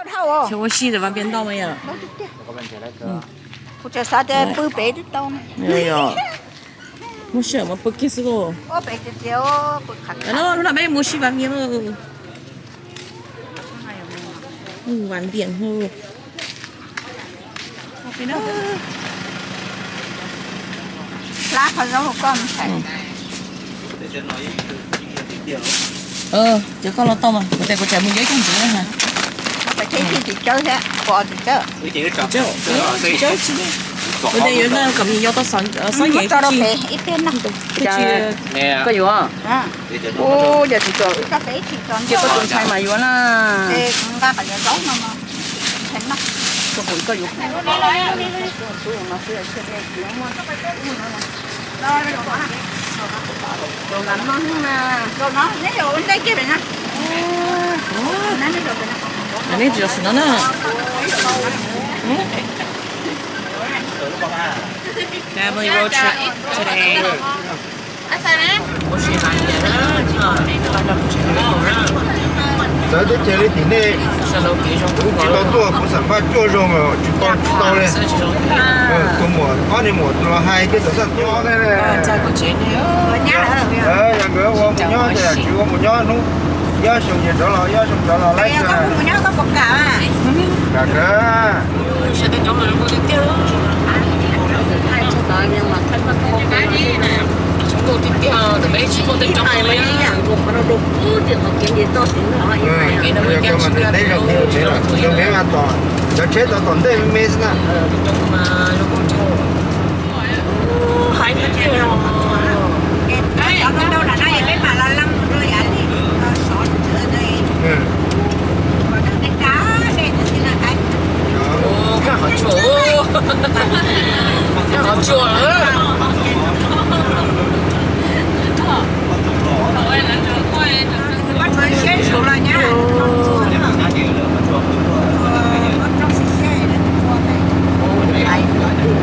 Xyov ua si ntawm Vaj Npias ntau mas yom. Kuv tseem xav tias pw pem twb tau. Muab sij hawm mas pw kiag xwb lauj. Lub no peb mus si Vaj Npias lauj. Vaj Npias. Ces koj los tau mas kuv tias kuv tseem mus yuav ib co ntxiv na. Kuv tias yuav na kom me nyuam yau tau xob nyem twb tsis, twb tsis. Ces koj tus ntxhais mas yuav na. Neb tsis los sim no na. Family road trip today. Txawv teb chaws li tim nej, kuv tsis tau tuaj, kuv xam phaj cuaj zoo tsis tau, tsis tau li. Tus muam, ob niag muam los hais kiag txawm xaj tuaj ne. Yog nkawd ua mus nyob ces yam tsis ua mus nyob hnub, ib xyoo ces rov los, ib xyoo rov los laib. Kam kawg. Yog koj mas ntev zog kiag tsev lawm, yog me mas tom, cov tsheb tod tom ntej me me xwb na.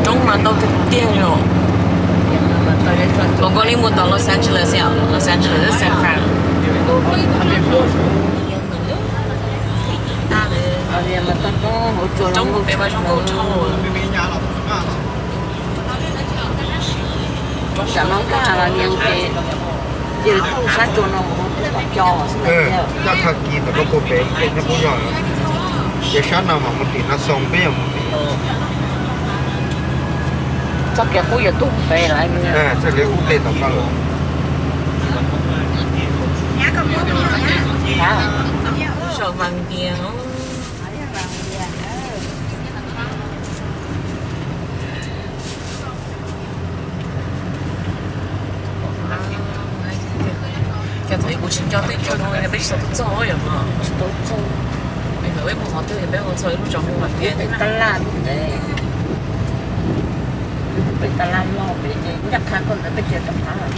Roob mas ntau tiag tiag li os. Ua koj li mus tom Los Angeles yom, Los Angeles, San Fran. Roob pem mas zoo nkauj dhau. Tam no nkag los nias ces cia li tuaj sab tsua no mus rau tom co xwb. Coj thaj kis ntawm koj puag pem ces nyob qub zog, ces sab no mam mus tim no xoo peb yuav mus tim. Txoj kev qub yuav tuaj pem lawm. Txoj kev qub tes tom no lawm. Zaum Vaj Npias. Cas thaum ub kuv tsis nco teb chaws no peb tsis tau tuaj txog yom. Peb mus qhov twg peb hu txog ib lub zos hu Vaj Npias. Peb tab laj loj pem ces ncaj qha koj ntawd peb tsis rov qab lawm.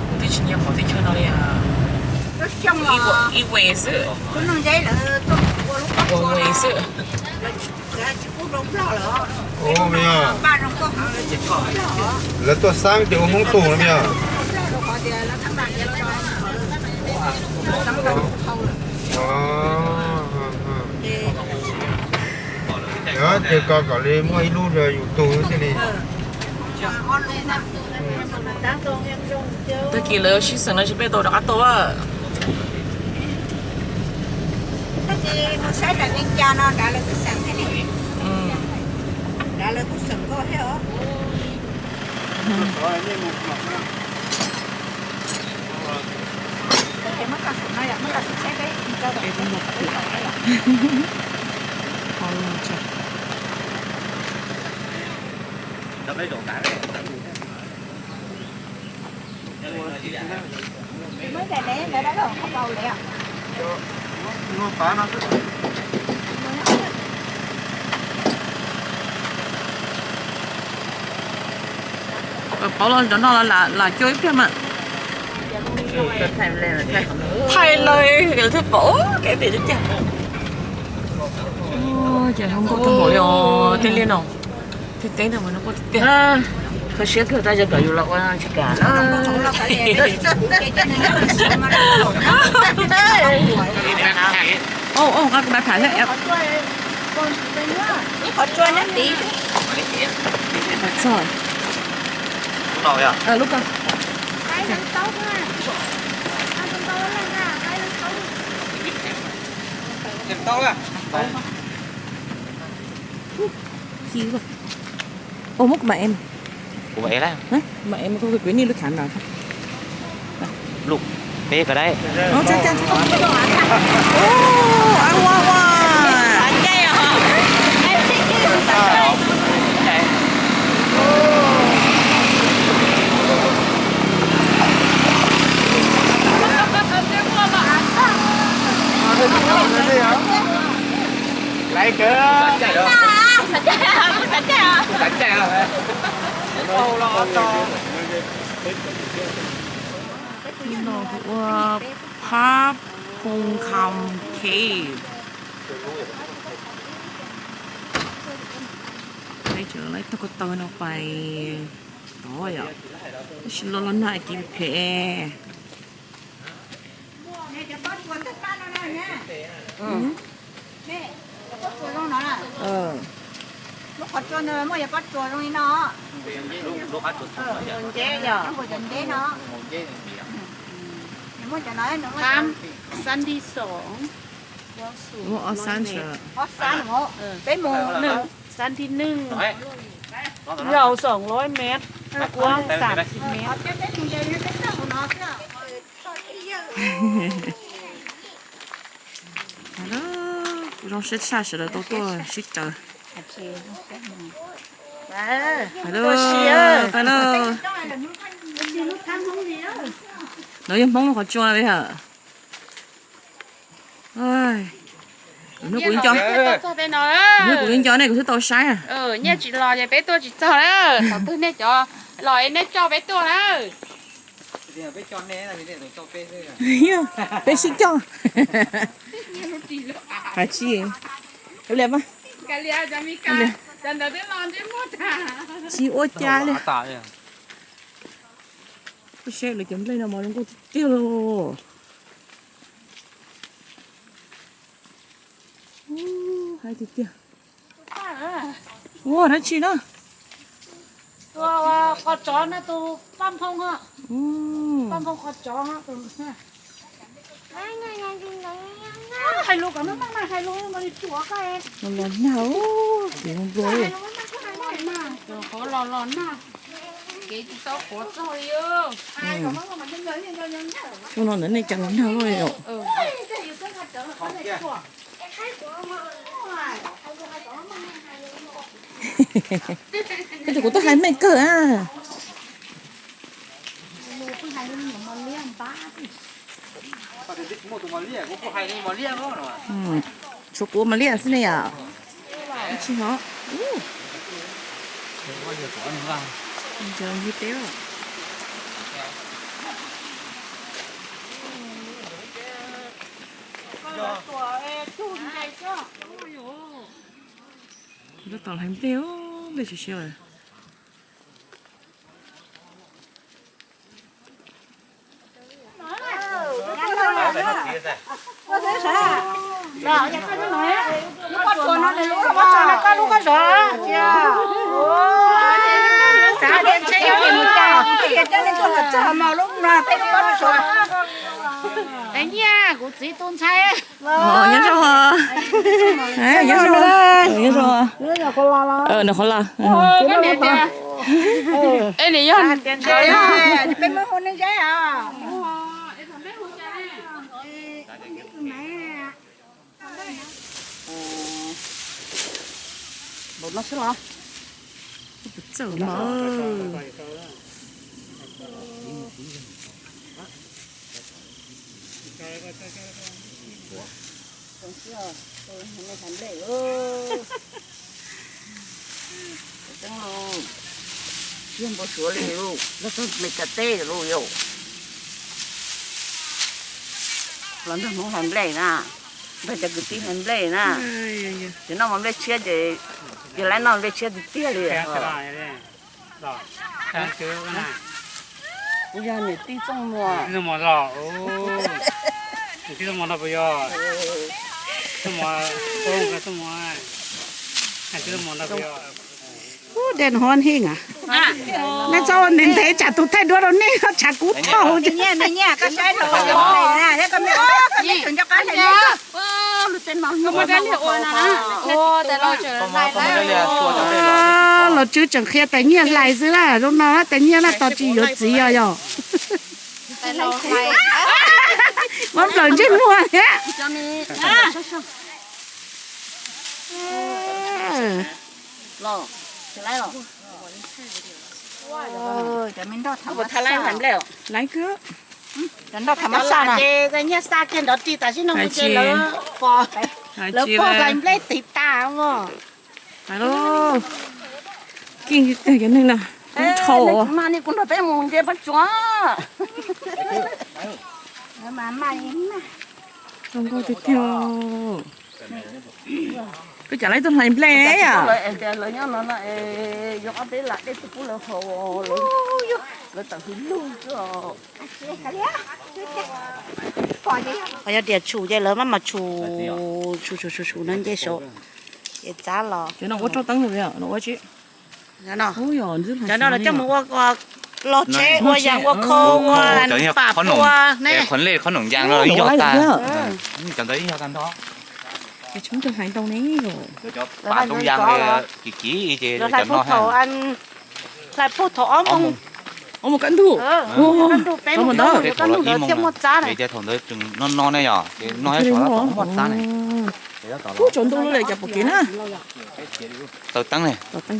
Kuv twb tsis nyiam qhov teb chaws no li. Ib we xwb. Ua we xwb. Lawv tuaj xab ces ua Hmoob tug no yog. Ces koj kom li muaj ib lub yus tug xwb li. Tag kis lawv sib xeem no ces peb tau rov qab tau. Pauv los nrov no los lam cuab ib pliag mas. Thaij lawm thiaj pom kev pem tiag tiag. Ces zoo nkauj tag npaum li os, tej liaj no, tej teb no mas zoo nkauj tiag tiag. Kho siab kawg tab sis kom yus los ua tsis kam na. Ov, ov, nqa kuv pais pham thiab. Ib qhov tsua nyob tid. Txog. Lub ko. Ov, muab kuv mam em. Kuv mam em, kuv mam em, kuv kwv nij lub khav no. Lub peb ko dai. No hu ua Phab Phoo Kham Cave. Peb tseem laib taug ko taw no pais tod yom. Tab sis los los nag ces phem. Lub qhov tsua ntawd muaj yog pob tsuas zoo li no. Cov nteb no. Thab, xab nti xoom. Muaj ob xab, peb mus, xab nti neej, yau xoom loj mev, kuab xam xiv mev. Zoo siab tshaj sawv daws tau tuaj sib caw. Pais lauj. No yog Hmoob lub qhov tsua li hawm. Hnub kuv nco, hnub kuv nco nej kuv thiaj tau saib. Nyiaj tsis los ces peb tuaj tsis txog lawm. Thaum twg nej cov los nej coj peb tuaj lawm. Peb sib coj. Hais tsis, tsis ua cas li. Saib lawv cov nplej no mas zoo nkauj tiag tiag li. Haib tiag tiag. Ua dab tsi na? Qhov tsov no tus Paj Nphoo. Paj Nphoo qhov tsov. Hais lus kom nag, hais lus mas li tsuav koj. Los nag, kev nplua. Qhuav los los nag, kev tsis tau qhuav txog li. Xyoo no ntawd nej cas los nag luaj li os. Koj tus kuv twb hais meej kawg a. Tshuav kuv mas liaj xwb ne yom. Tsis hov. Tab tom hlais nplej, nplej siav siav lawm. Nyiaj kuv txiv tus ntxhais. Nyob zoo, nyob zoo. Nws qhuav los. Es nws yog, npaum no xwb los? Txawm mas. Tseeb lus, yog npau suav li lus, yog txog Meskas teb lus yom. Los nrog Hmoob hlais nplej na, nrog cov kwv tij hlais nplej na. Ces noj mov nplej tshiab ces, ces lawv noj nplej tshiab tiag tiag li. Kuv yog niam tij Txooj Muas. Niam tij Txooj Muas no puas yog? Ub, dej no hov heej a. Nej txhob ua ntev ntev tsam tus thaij duab rau nej tshav kub thaug. Los tswv tseem qhia tais nyiaj hlais xwb na, zoo no tais nyiaj na tos tsis yuav txiv os yog. Muab nplawm ntsej muag thiab. Lawv pog hlais nplej tiv tas os. Kiv tiag cov neeg no, kub dhau. Kuv nrog peb mus nce pob tsuas. Zoo nkauj tiag tiag. Koj cas lawv tuaj hlais nplej yom? Qhov yog tias tshum ces lawv maj mam tshum, tshum tshum tshum tshum no nce saud, ces txav los. Cov no ua rau teeb los ua tsi? Cov no lawv coj mus ua log tsheb, ua yas, ua khau, ua pam pua ne. Qhov ntawd ib yog tag, cov ntawd ib yog tag nrho. Ces tsis muaj cov hlais ntau ne. Cov pam ntoo yas kiv kiv ces cov no hlais puag thaum ob moos, ob moos kaj ntug, thaum ntawd thiaj muaj txab na. Thaum ntawd tseem no no ne yom, ces no saum muaj txab ne. Ub, tsaus ntuj lawm cas pom kev na. Taws teeb ne, taws teeb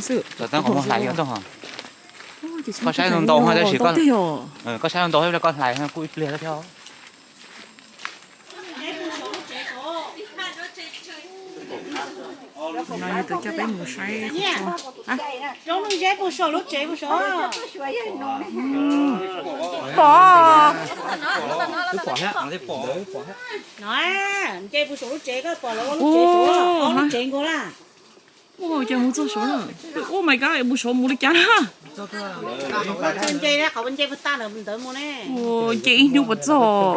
qhov muag hlais yog txoj hov. Koj saib ntau ntau tab sis koj saib ntau ntau koj hlais kuj ib pliag thiab. No yog tus coj peb mus saib. Pom. No, nce pus saum lub tsev koj pom lawv ua lub tsev saud, ob lub tsev nkaus lawm. Ua cas mus txog saud na. Oh my god, mus saud mus li cas na. Nce qhov nce puag ta ntawd mus ne. Nce ib hnub puas txog?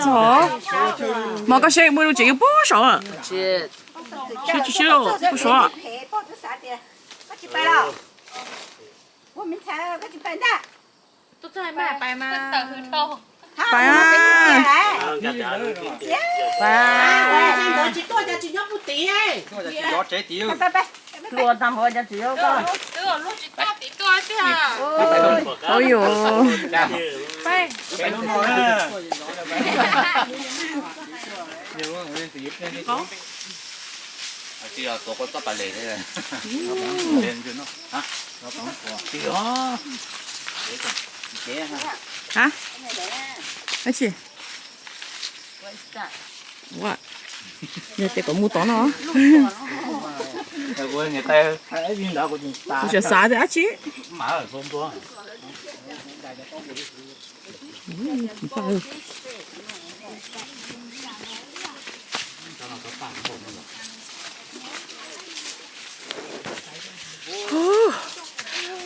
Txog. Mas koj saib mus lub tsev yuav puag saud. Saib tsis sib puag saud. Pais. Pais. Ui yus. Hab, dab tsi? Ua, yog tias kom mus tod no. Kuv tseem xav tias dab tsi.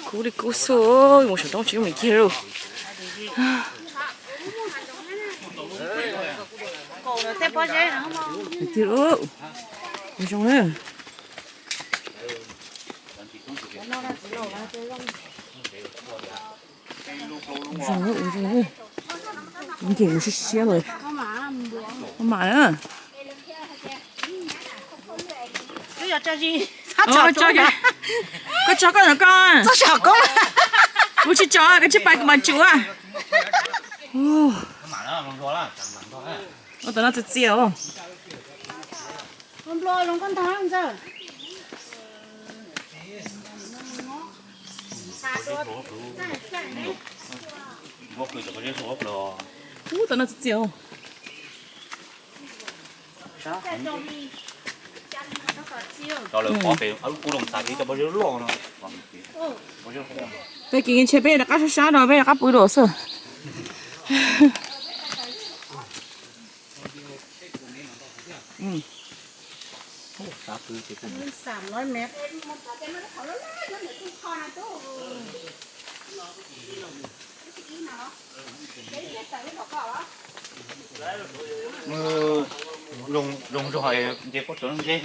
Kub li kub xwb, mus saum roob tsis yooj yim kiag lauj. Tiag lauj, zoo na. Zoo, zoo, nce mus siab siab lawm. Mam na. Koj tso koj, koj tso koj. Kuv tsis tso, koj tsis pais kuv mam tsuav. Ua, tam no txias txias os. Ub, tam no txias txias os. Peb kev ntshe peb rov qab sab sab no peb rov qab pw dua xwb. Zoo zog nce pob tsuas ntseb.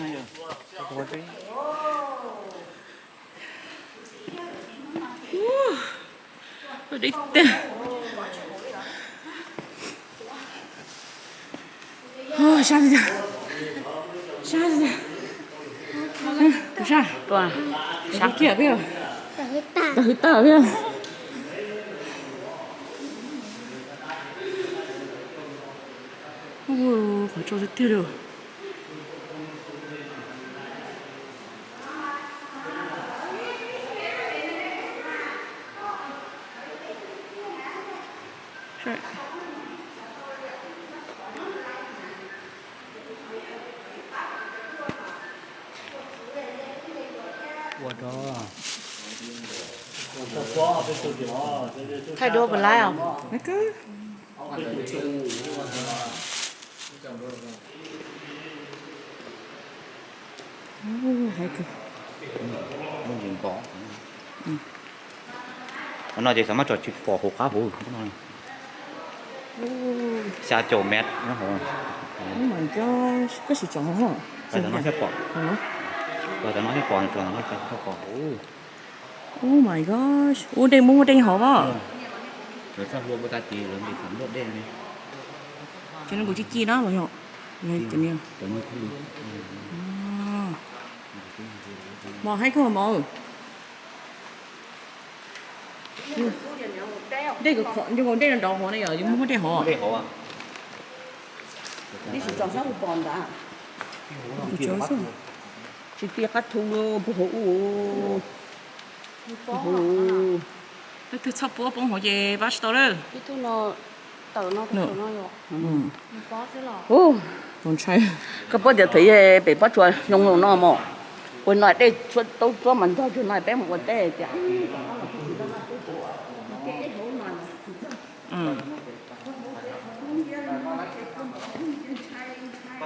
Deb tiag. Sab tiag, sab tiag. Sab kiag peb, tag hwv tag peb. Qhov tso tiag tiag li. Thaij duab puas laib os? Qhov no ces xav mas tso tsis pom hauv qab hauv no. Xya caum mev nyob hauv. Koj sim tsom hauv. Tsom no thiaj pom, tsom no thiaj pom, tsom no thiaj pom. Oh my gosh, ua dej muaj dej hov os. Lawv txoj hlua puag ta tid lawv ntim txom luaj dej ne. Cov no kuj ci ci na los yog? Mos haib kawg mos. Dej, nco nkaus dej no nrov hov ne, yog yuav muaj dej hov. Tsis ti qab thu puag hauv ub. Leej twg txhoj puab poob hauv ces pab tsis tau lawm. Koj paub tias thaum pem pob tsuas xyoo no mos, ua no dej tau tsuab mas ntog tsuag no peb mus ua teb tias.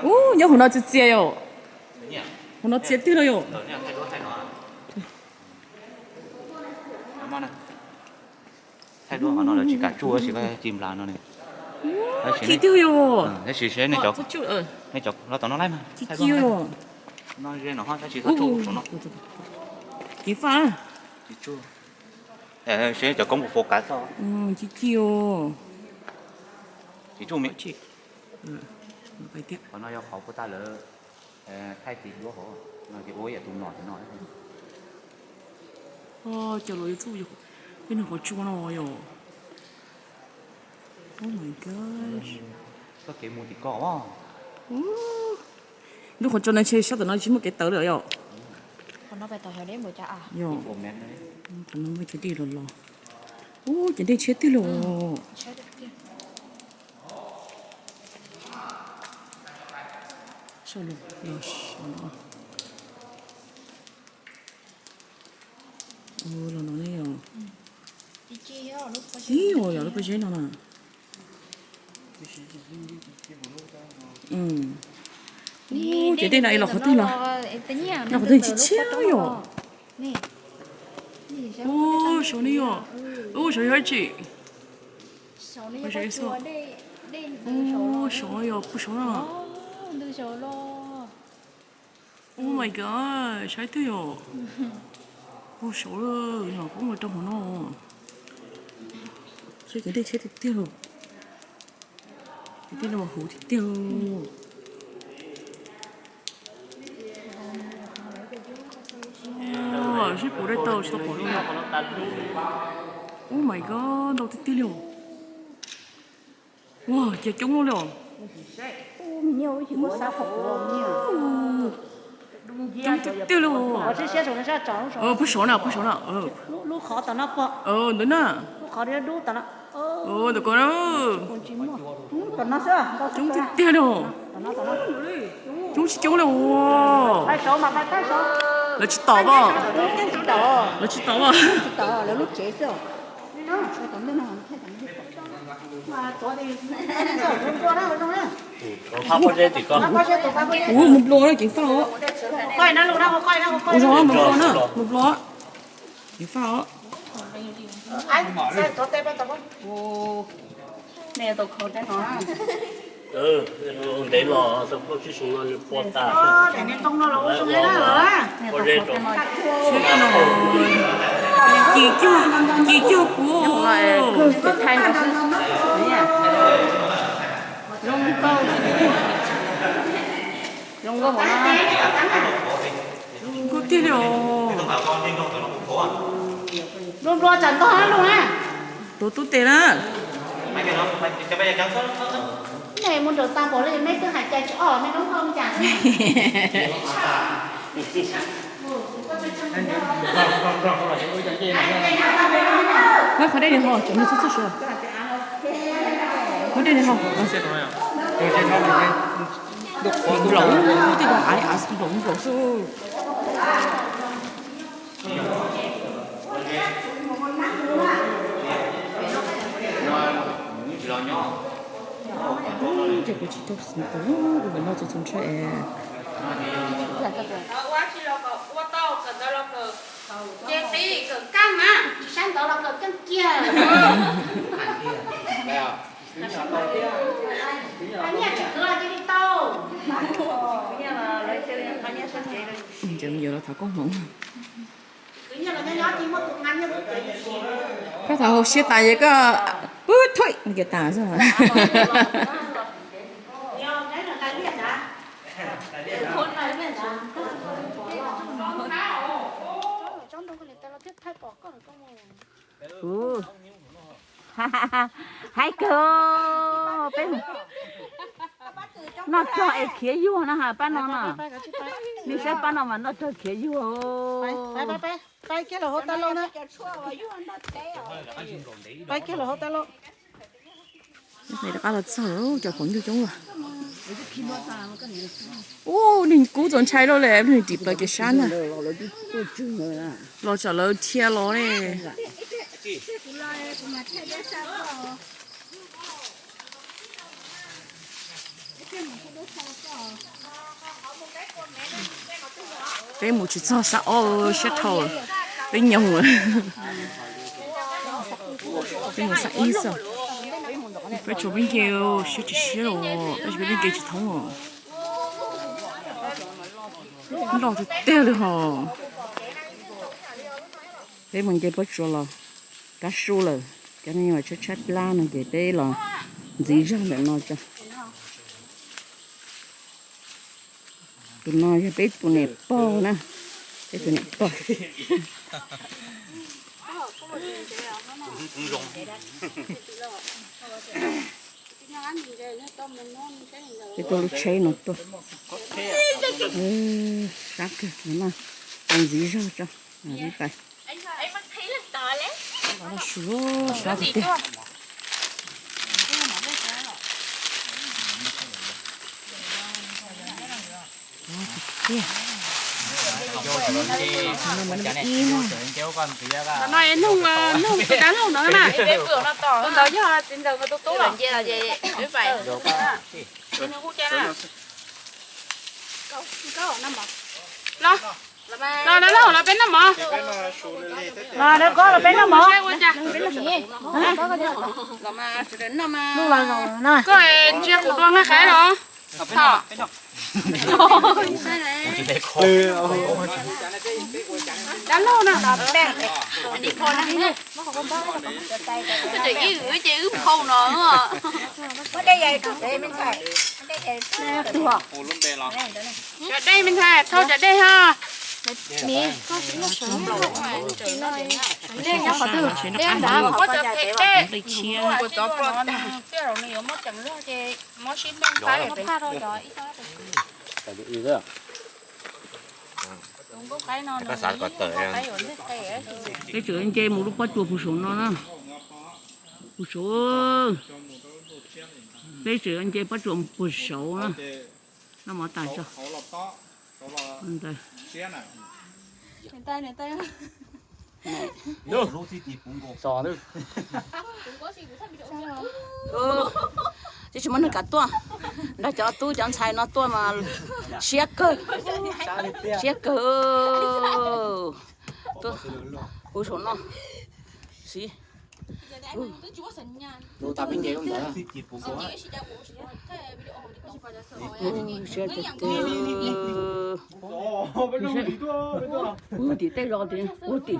Ub, nyob hauv no txias txias yom. Hauv no txias tiag los yom. Thaij duab qhov no lawv tsis kam tsuj tab sis koj ci nplas no ne. Ci tiag yom. Tab sis seb nej cov, nej cov los tom no laib mas. Ci ci yom. No ze no tab sis txhob tsuj saum no. Ceev faj. Tsis tsuj. Seb cov koob kuv fo kav txog. Ci ci os. Tsis tsuj me. Qhov no yog qhov puag ta lawv thaij tis duab hauv no ces ua ib yam tus nom no. Cov los yuav txuj yog tej nws qhov tsua no yom. Oh my gosh. Txoj kev mus tim ko. Lub qhov tsua no ntshe sab tom no tsis muaj kev tawm lawm yom. Yog, qhov no muaj cov dej los los. Ub, cov dej tshiab tiag li os. Los no ne yom. Ib, yog lub pob zeb no na. Ces tej no es los qhov twg los? No qhov twg tsis tshiab yom. Ub, saum no yom. Ub, saum yog dab tsi? Ub, saum yog puag saum na. Oh my god, saib twg yom. Puag saum lawm, no kuj mus rau hauv no. Seb cov dej tshiab tiag tiag los. Cov dej no mas huv tiag tiag. Seb puas dai tau tsis tau pom zoo. Oh my god, ntau tiag tiag li os. Ua, cia coob li os. Coob tiag tiag li os. Puag saum na, puag saum na. Ntawd na. Ntawm ko na. Coob tiag tiag li os. Coob tsis coob li os. Lawv tsis tom os. Lawv tsis tom os. Ua, mus nplua na, ceev faj os. Ua zoo, mus nplua na, mus nplua. Ceev faj os. Ntev los tau plaub tsib xyoo no nws pom tas. Ci cuag, ci cuag kuv. Zoo nkauj, zoo nkauj hauv no. Zoo nkauj tiag li os. Nplua nplua tsam ntog luj na. Tus tub tes na. Nej mus nraum tas npaum li mej twb hais cai tsis ob mej noob nkauj cas. Muab qhov dej li ho, cov nws txog txog suav. Muab dej li ho. Nplaum, tej tug av li av nplaum nplaum xwb. Ces kuv tsis tau xwm tus ua noj txog txog ntshai es. Ces qhib kawm kab mas tsis sab ntawd los kawm keej kiag. Nyiaj tsis kwv los cia li tau. Ces yog los thov koob hmoov. Koj thov hauv siab tas es koj pub thuj kiag tas xwb. Hais kawg, peb noj rog es khiav yuag na ha, pab no na. Nws saib pab no mas noj rog khiav yuag. Pais kiag los hauv tas lauj. Rov qab los txog cov qhov ncauj coob lawm. Ub, neeg kub txaus ntshai lawm, neeg ris plaws kev sab na. Los tsam lawv dhia los ne. Peb mus tsis txog xab ob siab dhau, peb nyoog lawm. Peb mus xab ib xwb. Peb tsuas peb nce siab tsis siab los, tab sis peb nce tsis thoob os. Loj tiag tiag li hos. Peb mus nce pob tsuas los kab sub lawm, cov neeg tshaib tshaib plab no ces peb los ntxiv zog ntawm no tso. Tus no yog peb tus niam pog na, peb tus niam pog. Peb tuaj lub tsheb no tuaj. Sab kawg no, ntxiv zog tso, pib pais. Sab tiag tiag. Ib no, no es noog, noog tus dab laug no na. Tus ntawd yog txiv ntxawm nkawd tus tub los. Los, los dab laug los peb noj mov. Los dab laug los peb noj mov. Koj ntsia kuv dua nqaij qhaib los. Dab laug no. Ces wb phau no. Cov dej me ntxhais, thauj cov dej ha. Peb tseem nce mus lub pob tsuas puag saud no na. Puag saud. Peb tseem nce pob tsuas puag saud na. Noj mov tas tso. Tsis muaj neeg kam tuaj, nrog cov tub cov ntxhais no tuaj mas siab kawg, siab kawg. Puag saum no. Siv. Siab tiag tiag. Ua tim tej zos tias ua tim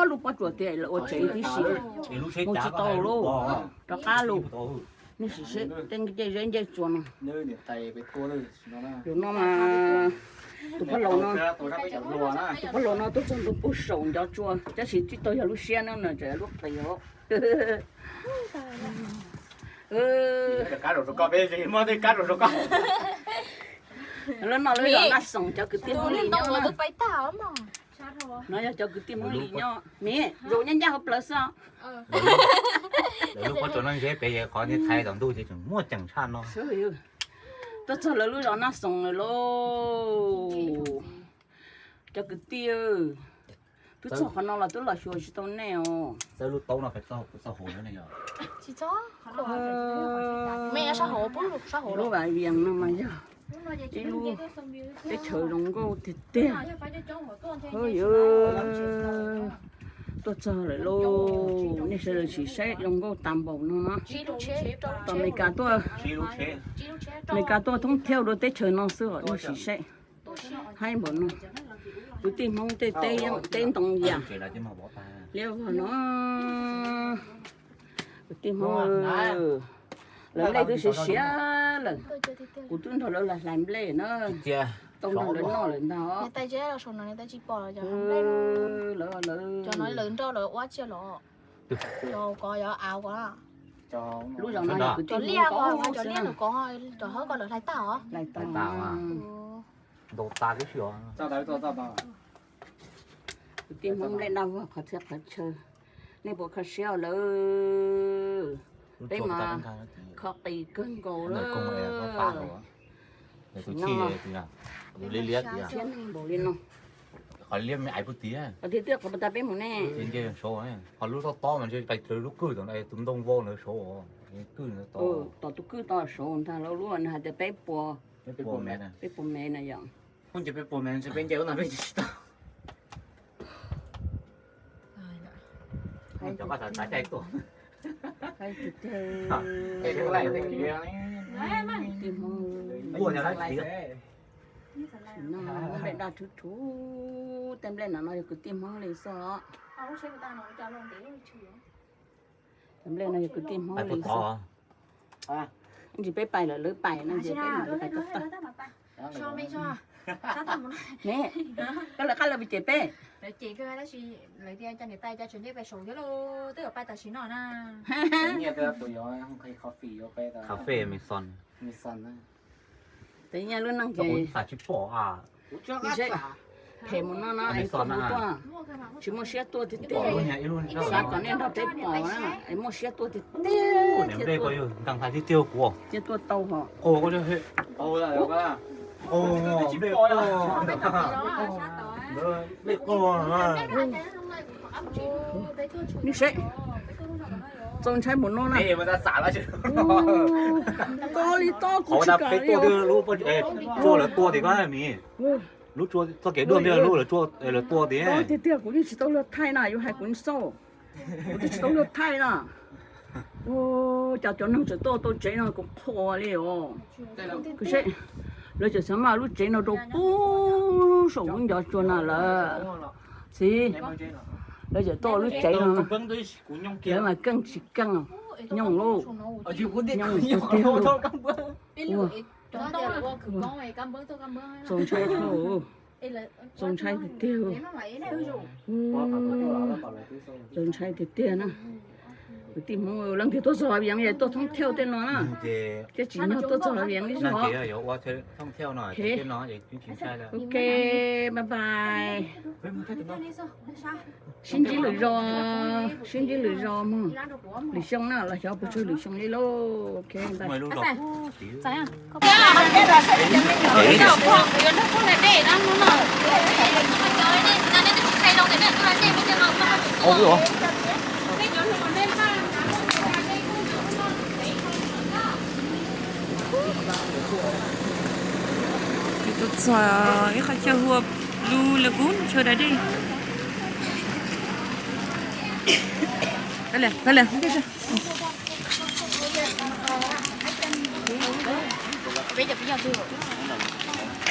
lub pob tsuas tias lawv ua tsev tib si, mus tsis tau lawm, rov qab los. Nej sim seb tej ncej zeb ncej tsua no. Yus no mas tus pog laus no, tus pog laus no tuaj txog ntua puag saum ncov tsua, tab sis tsis tau yog lub siab no na, tseem yog lub qis os. Lawv noj lawv zos Naj Xoom cov kwv tij Hmoob Lis nyob. No yog cov kwv tij Hmoob Lis nyob, miv zaum nyab ncaj hauv plawv xwb. Lawv lub pob tsuas no ntshe pem qhov niag thaiv tom ntuj ces tseem muaj ceem tshaj no. Tuaj txog lawv lub zos Naj Xoom lawm lauj. Cov kwv tij, twb txog qhov no los twb los xyuas tsis tau nej os. Lub taub no pem txog hauv no ne yog. Lub Vam Vias no mas yog ib lub teb chaws zoo nkauj tiag tiag. Hawb yawg, tuaj txog lawm lauj, nej sawv daws sim saib zoo nkauj tas npaum no na. Tom Meskas tuaj, Meskas tuaj thoob thiaj dua teb chaws no xwb os, nej sim saib. Haib npaum no, kwv tij Hmoob tej teb yeej teb ntoo yam liab vog no. Kwv tij Hmoob, lawv nplej twb siav siav lawm, kuv twb nrog lawv hlais nplej na, tau nrog lawv noj lawm ntag. Lawv, lawv, lub zos no yog kwv tij Hmoob ko, cov liab tus ko, cov hawb ko lawv hlais tag os. Hlais tag. Kwv tij Hmoob nplej daj vog qhov txhia qhov chaw, nej puas kho siab lawm? Peb mas kho qis kawg nkaus lawm. Siab neeg npaum li no. Qhov liab me aiv puag tid. Qhov tiag tiag qhov puag ta peb mus ne. Qhov lub tob tob mas ntshe pais raws lub kwj tom tus ntoo vau ntawd saud. Tom tus kwj tod saud ntag, lub no hais tias peb puas, peb puas mev na yom. Peb puas mev ntshe peb nce lub no peb nce tsis tau. Kwv tij Hmoob, nplej daj rhuv rhuv, tej nplej no no yog kwv tij Hmoob li xwb os. Tej nplej no yog kwv tij Hmoob li xwb. Ntsis peb pais lawm, lawv pais no ces peb mam li pais tau tag. Ne, koj lawv qab lawv pais cem peb. Khav fej Mason. Tes nyiaj lub neej ces phem mus no no es tuaj, tsis muaj siab tuaj tiag tiag. Xav kom nej nrog peb pom na, es muaj siab tuaj tiag tiag. Nplej ko yog nkeeg hais tiag tiag kuv. Cia tuaj tau hos. Nplej qos, nplej qos. Nej saib, txaus ntshai mus no na. Tob li tob kuv tsis kam li os. Lub tsua lawv tua tim ko, lub tsua txoj kev duaj ntiag lub lawv tua tiag tiag, kuv yeej tsis tau luag thaij na, yuav hais kuv xauj, kuv twb tsis tau luag thaij na. Cas cov neeg tseem tuaj tau tsev no kuv qhuas li os. Kuv saib, lawv tseem xav maj lub tsev no rau pub saum lub ncov tsua na lawm. Txiv, lawv tseem tuaj lub tsev no, lawv mas keej tsis keej, nyooj lauj, nyooj tiag lauj. Txaus ntshai, txaus ntshai tiag tiag. Txaus ntshai tiag tiag na. Kwv tij Hmoob, leej twg tuaj txog Vias tuaj thoob thiaj tej no na, thiab tsim nyog tuaj txog Vias li xwb. Ok, bye bye. Sib ntsib lwm zaus, sib ntsib lwm zaus mog. Lwm xyoo na, los xyov puas tsawg lwm xyoo li lauj. Ok, bye. Tuaj txog ib qhov chaw hu ua Blue Lagoon, chaw da dej.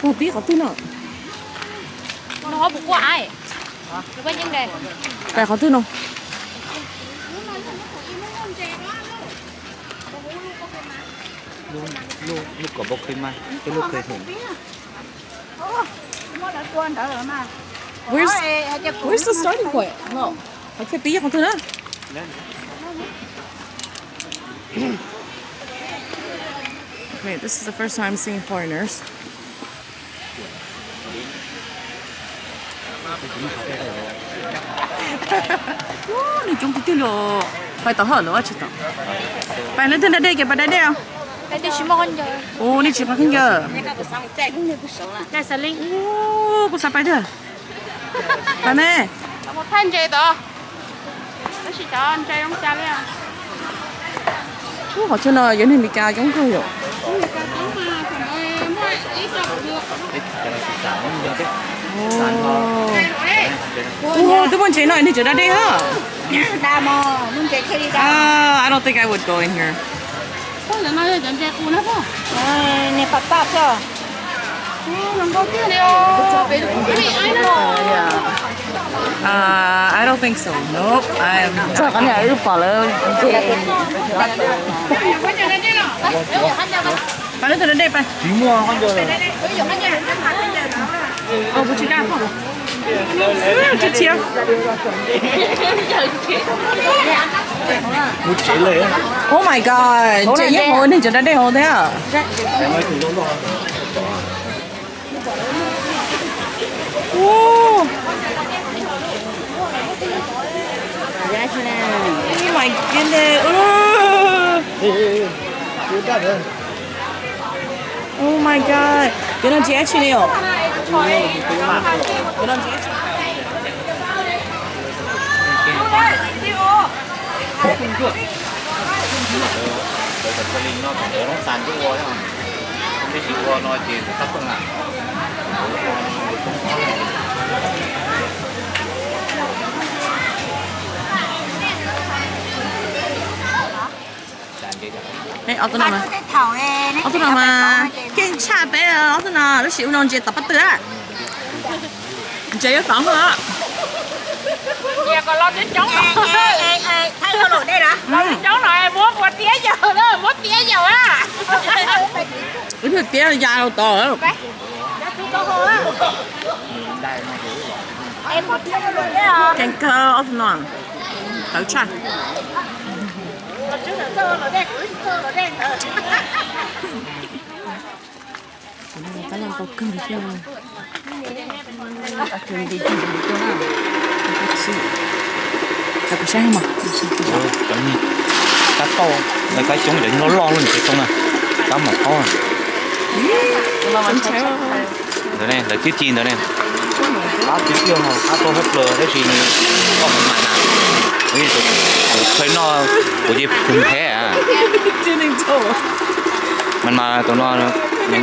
Ua pib qhov twg no? Pais qhov twg no? Lub, lub, lub kom pau qhib mas, lub qhib hum. Where's, where's the starting point? No. Qhov chaw pib qhov twg na? Okay, this is the first time seeing foreigners. Nws coob tiag tiag li os. Pais tom hauj lwm tsis tau. Pais leej twg da dej ces pais da dej os. Ua nej tsis qhov khaub ncaws. Kuv xav pais tiag. Pais me. Thaij ntses tod. Tab sis cov ntses zoo cas li. Ub, qhov chaw no yog neeg Meskas coob kawg yom. Ub, twb muaj ntses no neeg tseem da dej os. I don't think I would go in here. Ntses qus na. Ntses qus na. Uh, I don't think so. Nope, I am. Txog qhov niag wb pom lawv ntses. Pais lub tug da dej pais. Ub, tsis da pom. Tib thiab. Oh my god, ntses yeej hauv neeg tseem da dej hauv thiab. Ub. Oh my goodness. Ub. Oh my god. Cov no ntses dab tsi li os? Cov no ntses dab tsi? Ob tug no mas, ob tug no mas keej tshaj peb, ob tug no tab sis ua no ntses tom pab twg a. Ntses yuav tom a. Coob no muab ua tiab yawg, muab tiab yawg a. Wb tiab ya tod. Keej kawg ob tug no. Tawv tshaj. Tab laj qau kawg li thiab. Kuv saib mas, kab tauj, kab xyoob cov loj loj lub ntses xoo na, kab mom qaub. Ntawd ne, lawv twb ci ntawd ne. Qab tiag tiag, qab tauj hab plaws tab sis nws koj mus mas na. Kuv qhia noj, kuv ces phum phem. Mas mas tus no nws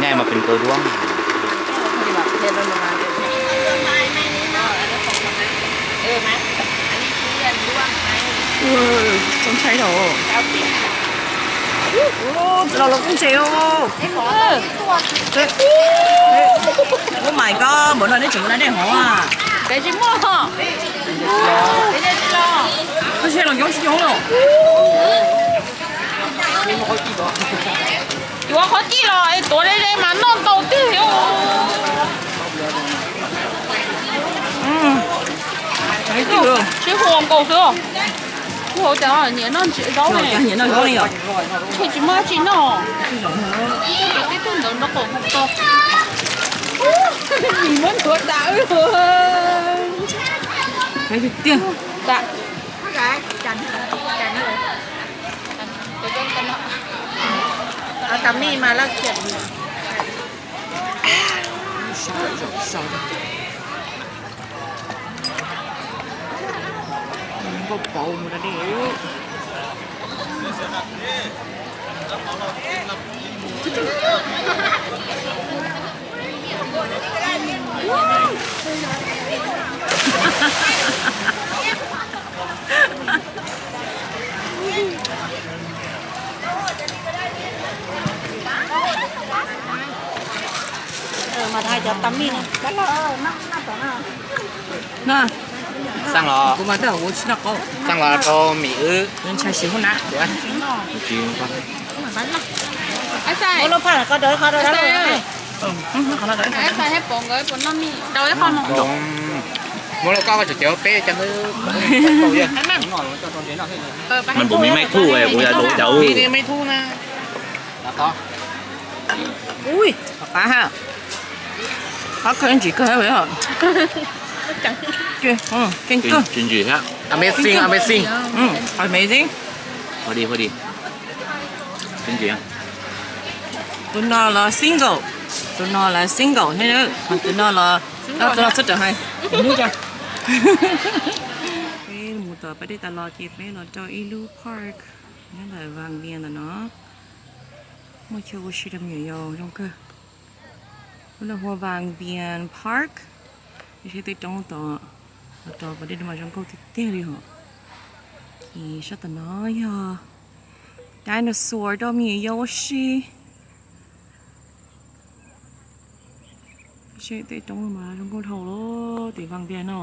nyaij mas pes kaus duab. Txaus ntshai dhau. Txiv los los kub ntses os. Oh my god, npaum no neb tseem da dej hov a? Peb tsis muaj. Tab sis los coob tsis coob los. Yuav qhov cij los es tuav ze ze mas noj ntau tiag. Sib hu nkaus xwb. Kuv hauv cas nyiam noj ntses zaub ne. Nyiam noj zaub ne yom. Tsis muaj dab tsi noj. Tib tug ntawd nrov qaum to. Muab nthuav tas wb. Tiag. Nkauj pauv mus da dej. Xaj los, xaj los rau mim wb. Muab lub paj los koj rau ib qho rau dab laug. Muab lub koj koj tseem cov peb cov ntawd. Mas npum mi mej thuj kuv yog tus cov ub. Ui, qab ha. Qab kawg ntsim kawg. Keej kawg. Amazing, amazing. Amazing. Hoi di, hoi di. Tus no los single, tus no los single thiab, tus no los, tus no txhob rawm hais. Peb mus tom pas dej tas los ces peb los rau ib lub park nyob ntawm Vaj Vias ntawm no. Muaj chaw ua si rau me nyuam yaus zoo kawg. Lub no hu ua Vaj Vias Park. Saib tej roob tod, los rau pas dej no mas zoo nkauj tiag tiag li hos. Ces sab tom no yog dinosaur rau me nyuam yaus ua si. Saib tej roob mas zoo nkauj dhau lawm tim Vaj Vias no.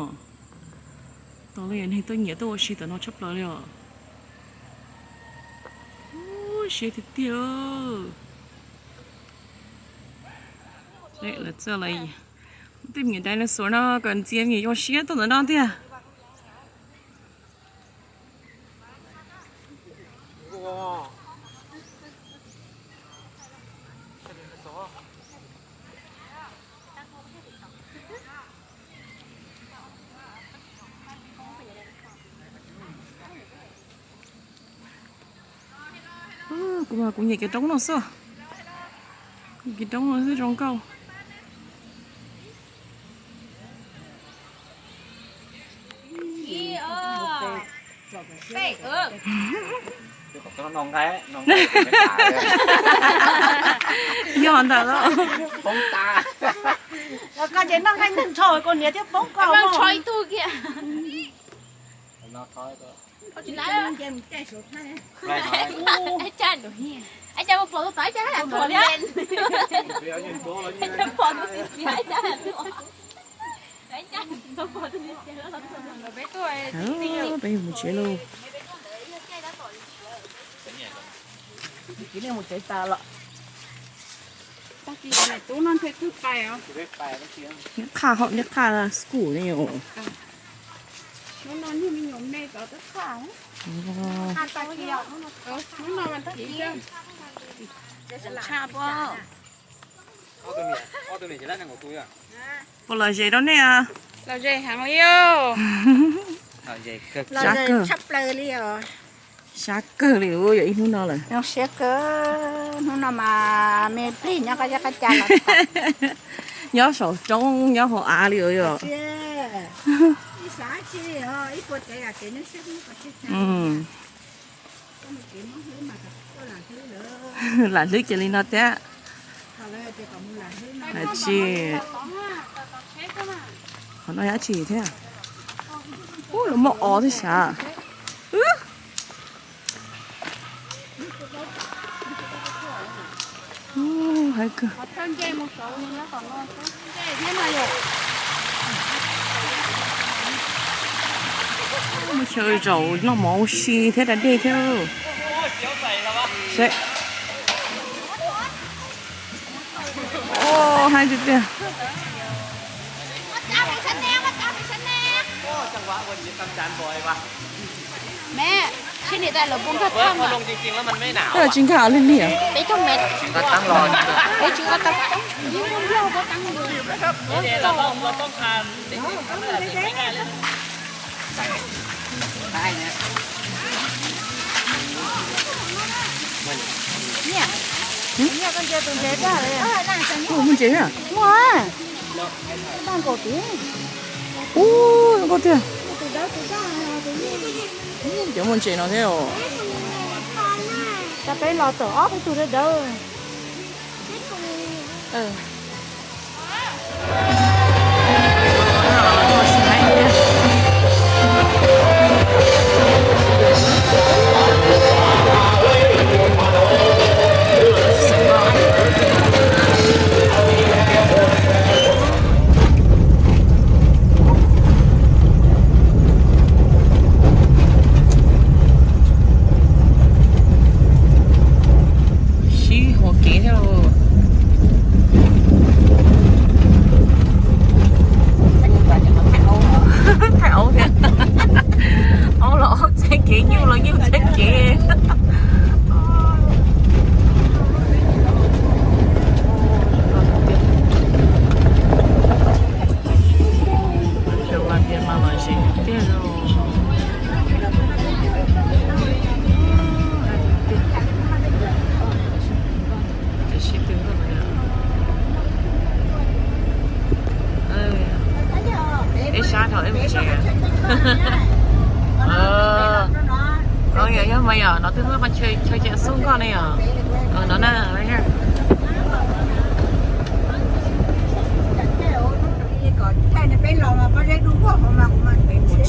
Tos li neeg tuaj nyiam tuaj ua si tom no tshaj plaws li os. Siab tiag tiag. Lawv txawj lawv tej me nyuam dinosaur no kom ntxias me nyuam yaus ua siab tuaj ntawm no tiag. Kuv mas kuv nyiam cov roob no xwb. Cov roob no xwb zoo nkauj. Yog ntawd los. Koj ces noj nqaij neeg nrho koj niam thiab poob koj. Peb mus tsev lauj. Mus tsev tas los. Niag qha hauv niag qha school ne os. Puas lom zem rau nej? Lom zem heev li os. Sab kawg. Sab kawg li yog ib hnub no lawm. Zoo siab kawg, hnub no mas me plig nyob qab zeb qab ca los nyob saum roob nyob hauv av li os yog. Lam hlwb cia li no thiab. Tsis, qhov no yog dab tsi thiab? Ub, lawv muaj os thiab sav. Ub, haib kawg. Muaj chaw zaum noj mov ua si thiab da dej thiab. Seb. Ub, haib tiag tiag. Tsis nkag li li. Muaj ntses thiab. Ub, zoo nkauj tiag. Cov muaj ntses no thiab os. Peb los txog ob peb tug dawb dawb. Los ib me tsev. Yog mas yom, no twb muaj qhov chaw chaw xub nkoj ne yom. No na, peb los mas pob zeb dub vog hauv mas kuv mas pem mus